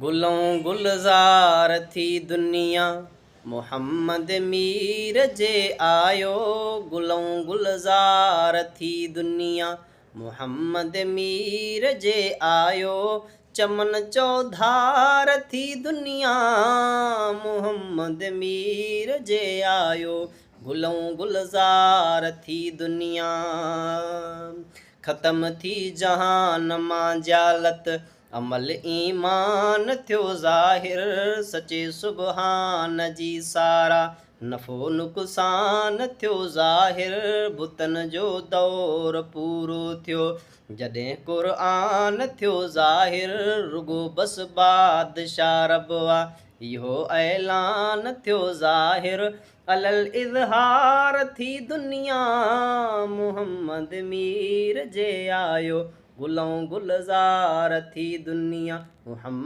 گلئون گلزار ٿي دنيا، محمد مير جي آيو. گلئون گلزار ٿي دنيا، محمد مير جي آيو. چمن چوڌار ٿي دنيا، محمد مير جي آيو. گلئون گلزار ٿي دنيا. ختم ٿي جهان مان جهالت، عمل ايمان ٿيو ظاهر. سچي سبحان جي سارا، نفعو نقصان ٿيو ظاهر. بتن جو دور پورو ٿيو، جڏهن قرآن ٿيو ظاهر. رڳو بس بادشاهه رب آ، اهو اعلان ٿيو ظاهر. علي الاظهار ٿي دنيا، محمد مير جي آيو. گلئون گلزار ٿي دنيا، محمد.